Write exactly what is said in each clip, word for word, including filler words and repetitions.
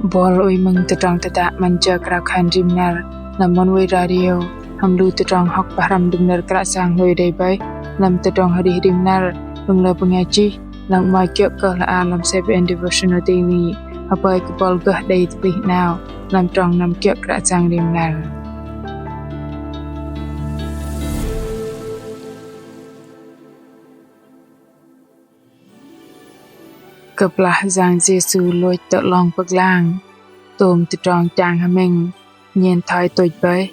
Bol ơi mơ̆ng tơdrong tơdă 'Măn Jơ Krao Khan Rim Năr lăm Oneway Radio hăm lu tơdrong hŏk pơhrăm đơ̆ng nơ̆r Kră Yang hlôi đei bơih lăm tơdrong arih rim năr đơ̆ng lơ bơngai chih lăng 'mơ̆i kiơ̆ kơ hla bơar lăm C B N Devotional Daily. Hơpơi kơ bol gơh đei tơplih 'nao lăm trong năm kiơ̆ Kră Yang rim năr. Kơplah Yang Yêsu lôch tơ 'long pơglang, tôm tơdrong chang hơmĕng nhen thoi tôch bơih,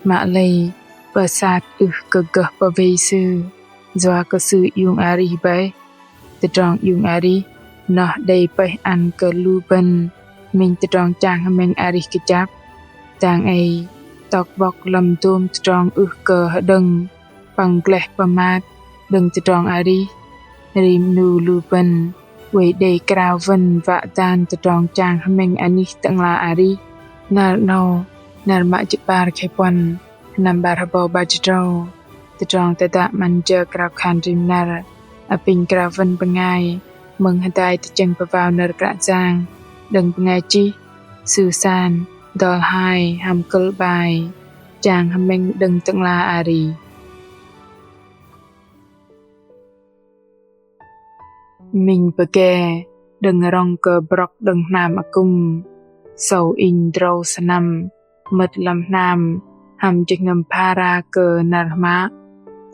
mă lei pơsat ưh kơ gơh pơwei Sư, yua kơ Sư iung arih bơih. Tơdrong iung arih noh đei pơih ăn kơ lu bơ̆n minh tơdrong chang hơmĕng arih kơjăp. Dang ei tŏk bŏk lăm dôm tơdrong ưh kơ hơđơ̆ng păng gleh pơmat đơ̆ng tơdrong arih, rim 'nu lu bơ̆n oei đei krao wơ̆n wă dan tơdrong chang hơmĕng anih Tơ'ngla arih. Năr 'nâu, năr mă jĭt 'bar khei puăn, sơnăm 'bar hơbâu 'bar jĭt tơdrâu. Tơdrong tơdă 'Măn Jơ Krao Khan Rim Năr apinh krao wơ̆n bơngai mơ̆ng hơdai tơchĕng pơwao nơ̆r Kră Yang đơ̆ng bơngai chih Susan Dolhai hăm kơ̆l 'bai Chang hơmĕng đơ̆ng Tơ'ngla arih. Minh pơge đơ̆ng rŏng kơ brŏk đơ̆ng hnam akŭm. Sâu inh drâu sơnăm mơ̆t lăm hnam hăm jơhngơ̆m phara kơ năr hmă.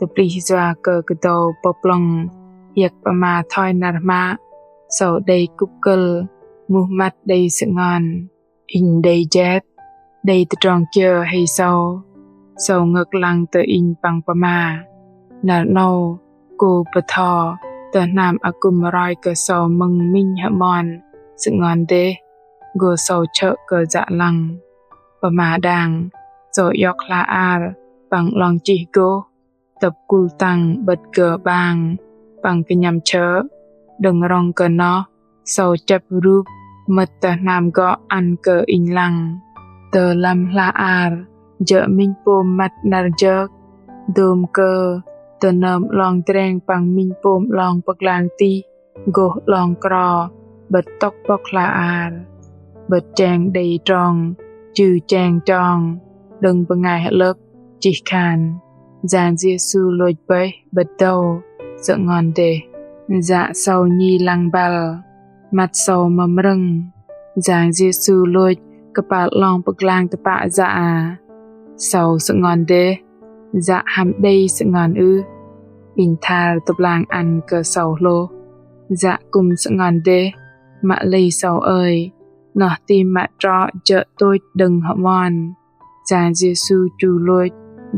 Tơplih yua kơ kơdâu pơplŏng hiĕk pơma thoi năr hmă. Sâu đei kŭp kơ̆l, muh măt đei sơngon. Inh đei jet, đei tơdrong kiơ hei sâu, sâu ngơ̆k lăng tơ inh păng pơma. Năr 'nâu, gô bơtho tơ hnam akŭm roi kơ sâu mơ̆ng minh hơmon sơngon dêh, gô sâu chơ̆ kơ yă lăng. Pơma đang, sâu iŏk hla ar păng 'long chih gôh, tơ̆p kul tăng 'bơ̆t gơ̆ 'bang păng kơnhăm chơ̆. Đơ̆ng rŏng kơ noh, sâu chĕp rup mơ̆t tơ hnam gŏ ăn kơ inh lăng. Tơ lăm hla ar jơ̆ minh pôm măt năr jơk, dôm kơ tơnơm 'long dreng păng minh pôm 'long pơglang tih gôh 'long kro 'bơ̆t tŏk bŏk hla ar. 'Bơ̆t cheng đei trong chư cheng chong đơ̆ng bơngai hơlơ̆p chih khan Yang Yêsu lôch bơih 'bơ̆t dâu sơngon dêh. Yă sâu nhi lăng băl, măt sâu mơmrơ̆ng. Yang Yêsu lôch kơpal 'long pơglang tơpă yă a? Sâu sơngon dêh, yă hăm đei sơngon ưh? Inh thar tơblang ăn kơ sâu hlôh. Yă kư̆m sơngon dêh, mă lei sâu ơi, noh tam mă trŏ jơ̆ tôch đơ̆ng hơmon. Yang Yêsu chu lôch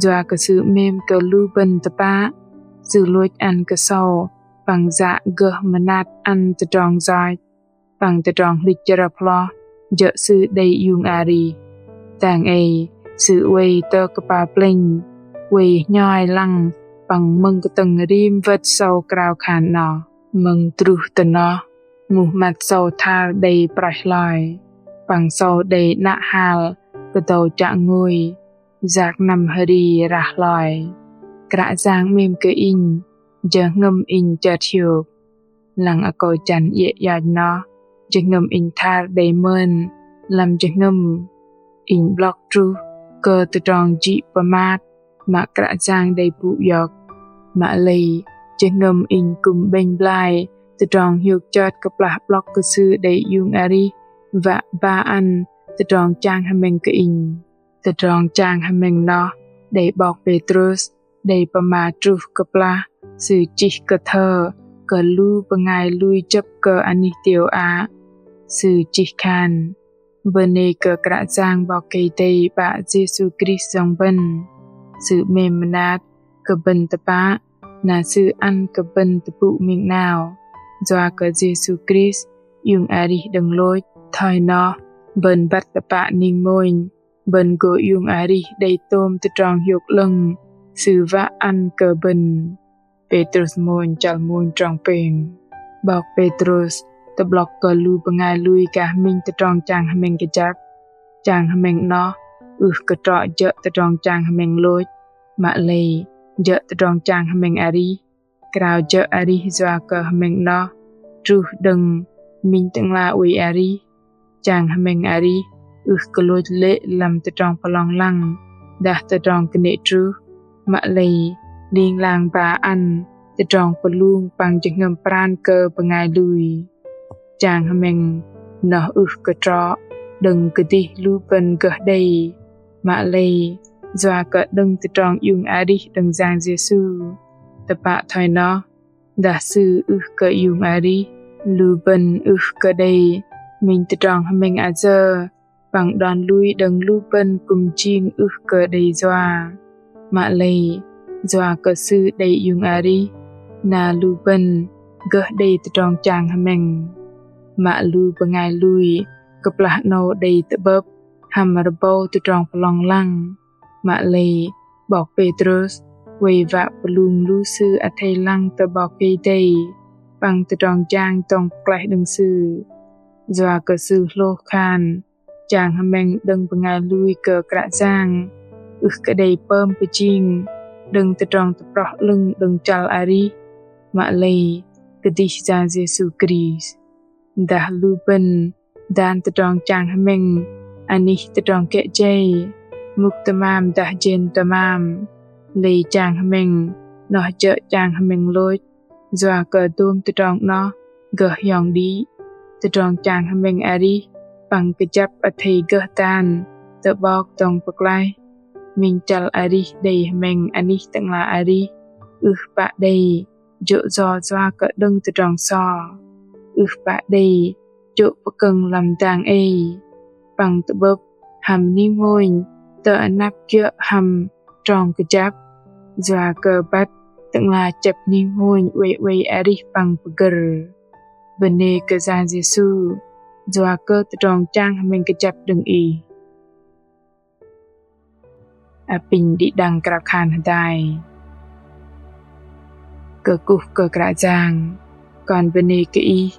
yua kơ Sư 'mêm kơ lu bơ̆n tơpă. Sư lôch ăn kơ sâu păng yă gơh mơnat ăn tơdrong yoch păng tơdrong hlĭch chrăp hloh jơ̆ Sư đei iung arih. Dang ei Sư oei tơ kơpal plĕnh, oei hnhoi lăng păng mơ̆ng kơtơ̆ng rim wơ̆t sâu krao khan noh. Mơ̆ng truh tơ noh, muh măt sâu thar đei praih hloi, păng sâu đei 'nă hal kơdâu chă ngôi, yak năm hơri rah hloi. Kră Yang 'mêm kơ inh, jơhngơ̆m inh chơt hiôk. Lăng akâu jăn iĕ iach noh, jơhngơ̆m inh thar đei mơn lăm jơhngơ̆m. Inh 'blŏk truh kơ tơdrong jĭ pơmat mă Kră Yang đei pŭ iŏk. Mă lei, jơhngơ̆m inh kư̆m 'bĕnh blai tơdrong hiôk chơt kơplah 'blŏk kơ Sư đei iung arih wă ba ăn tơdrong chang hơmĕng kơ inh. Tơdrong chang hơmĕng noh đei 'bok Pêtrôs đei pơma truh kơplah sư chih kơthơ kơ lu bơngai lui jơ̆p kơ anih tiŏ a. Sư chih khan: Bơnê kơ Kră Yang 'Bok Kei-Dei 'Bă Yêsu Krist yŏng bơ̆n. Sư 'mêm mơnat kơ bơ̆n tơpă, na Sư ăn kơ bơ̆n tơpŭ ming 'nao. Yua kơ Yêsu Krist iung arih đơ̆ng lôch, thoi noh bơ̆n băt tơpă ning mônh, bơ̆n gô iung arih đei tôm tơdrong hiôk 'lơ̆ng Sư wă ăn kơ bơ̆n. Pêtrôs mônh chăl mônh trong pêng. 'Bok Pêtrôs tơ'blŏk kơ lu bơngai lui gah minh tơdrong chang hơmĕng kơjăp. Chang hơmĕng noh ưh kơ trŏ jơ̆ tơdrong chang hơmĕng lôch, mă lei jơ̆ tơdrong chang hơmĕng arih. Krao jơ̆ arih yua kơ hơmĕng noh truh đơ̆ng minh Tơ'ngla oei arih. Chang hơmĕng arih ưh kơ lôch lê̆ lăm tơdrong pơlong lăng dah tơdrong kơnê̆ truh, mă lei ling lang ba ăn tơdrong pơlung păng jơhngơ̆m pran kơ bơngai lui. Chang hơmĕng noh ưh kơ trŏ đơ̆ng kơdih lu bơ̆n gơh đei, mă lei yua kơ đơ̆ng tơdrong iung arih đơ̆ng Yang Yêsu. Tơpă thoi noh, dah Sư ưh kơ iung arih, lu bơ̆n ưh kơ đei minh tơdrong hơmĕng ayơ păng đon lui đơ̆ng lu bơ̆n kư̆m jing ưh kơ đei yua. Mă lei yua kơ Sư đei iung arih, na lu bơ̆n gơh đei tơdrong chang hơmĕng. Mă lu bơngai lui kơplah 'nâu đei tơ'bơ̆p hăm rơbâu tơdrong pơlong lăng, mă lei 'bok Pêtrôs oei wă pơlung lu sư athei lăng tơ 'Bok Kei-Dei păng tơdrong jang dŏng pơklaih đơ̆ng Sư. Yua kơ sư hlôh khan chang hơmĕng đơ̆ng bơngai lui kơ Kră Yang ưh kơ đei pơm pơjing đơ̆ng tơdrong tơproh 'lơ̆ng đơ̆ng chăl arih, mă lei kơdih Yang Yêsu Krist. Dah lu bơ̆n dan tơdrong chang hơmĕng anih tơdrong kiơ̆ jei, mŭk tơmam dah jên tơmam, lei chang hơmĕng noh jơ̆ chang hơmĕng lôch, yua kơ dôm tơdrong noh gơh hiong đĭ. Tơdrong chang hơmĕng arih păng kơjăp athei gơh dan tơ 'Bok dŏng pơklaih. Minh chăl arih đei hơmĕng anih Tơ'ngla arih ưh pă đei jô̆ yo yua kơ đơ̆ng tơdrong so, ưh pă đei jô̆ pơkơ̆ng lăm dang ei, păng tơ'bơ̆p hăm ning mônh tơ anăp kiơ̆ hăm trong kơjăp, yua kơ băt Tơ'ngla chĕp ning mônh oei oei arih păng pơgơ̆r. Bơnê kơ Yang Yêsu yua kơ tơdrong chang hơmĕng kơjăp đơ̆ng Ih. Apinh đĭ đăng krao khan hơdai. Kơkuh kơ Kră Yang, kon bơnê kơ Ih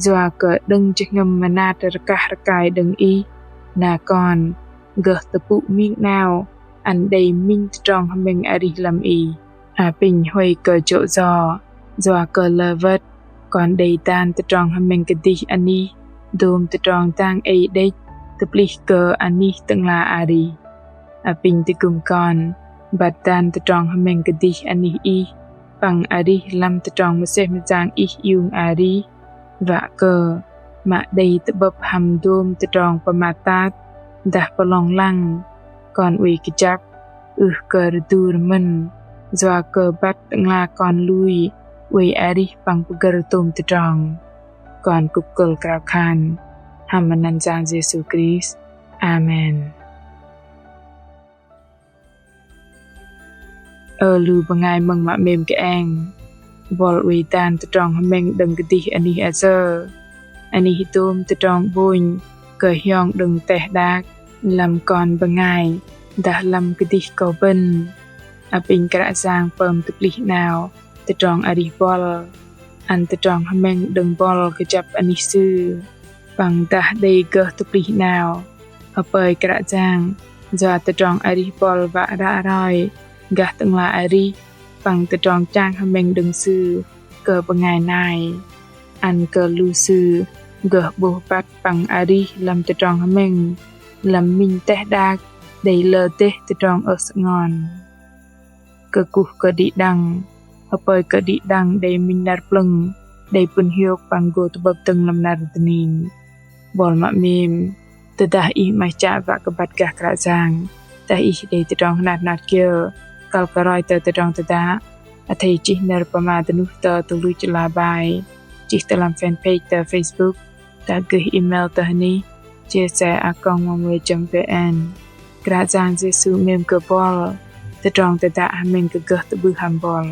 yua kơ đơ̆ng jơhngơ̆m mơnat rơkah rơkai đơ̆ng Ih, na kon gơh tơpŭ ming 'nao ăn đei minh tơdrong hơmĕng arih lăm Ih. Apinh huay kơ jô̆ yo, yua kơ lơ wơ̆t kon đei dan tơdrong hơmĕng kơdih anih dôm tơdrong dang ei đĕch tơplih kơ anih Tơ'ngla arih. Apinh tơgŭm kon băt dan tơdrong hơmĕng kơdih anih Ih păng arih lăm tơdrong mơsêh mơyang Ih iung arih, wă kơ mă đei tơ'bơ̆p hăm dôm tơdrong pơmat tat dah pơlong lăng, kon oei kơjăp ưh kơ rơdu rơmơ̆n, yua kơ băt Tơ'ngla kon lui oei arih păng pơgơ̆r tôm tơdrong. Kon kŭp kơ̆l krao khan hăm anăn Yang Yêsu Krist. Amen. Ơ lu bơngai mơ̆ng mă 'mêm kơeng, buăl oei dan tơdrong hơmĕng đơ̆ng kơdih anih ayơ, anih dôm tơdrong 'bônh kơ hiong đơ̆ng teh đak, lăm kon bơngai dah lăm kơdih kơ bơ̆n. Apinh Kră Yang pơm tơplih 'nao tơdrong arih buăl, ăn tơdrong hơmĕng đơ̆ng buăl kơjăp anih Sư, păng dah đei gơh tơplih 'nao, hơpơi Kră Yang yua tơdrong arih buăl wă ră roi gah Tơ'ngla arih păng tơdrong chang hơmĕng đơ̆ng Sư kơ bơngai nai, ăn kơ lu sư gơh 'bôh băt păng arih lăm tơdrong hơmĕng lăm minh teh đak đei lơ dêh tơdrong ơh sơngon. Kơkuh kơ đĭ đăng, hơpơi kơ đĭ đăng đei minh năr plơ̆ng đei pŭn hiôk păng gô tơ'bơ̆p dơ̆ng lăm năr dơning. Buăl mă 'mêm, tơdah ih 'maih chă wă kơ băt gah Kră Yang, tơdah ih đei tơdrong hơnat hơnat kiơ kăl kơ roi tơ tơdrong tơdă, athei chih nơ̆r pơma dơnuh tơ tơluch ala bai, chih tơ lăm fanpage tơ Facebook, dah gơh email tơ hơnih chia sẻ a còng măng mười chấm vn. Kră Yang Yêsu 'mêm kơ buăl, tơdrong tơdă hơmĕng kơ gơh tơ'bưh hăm buăl.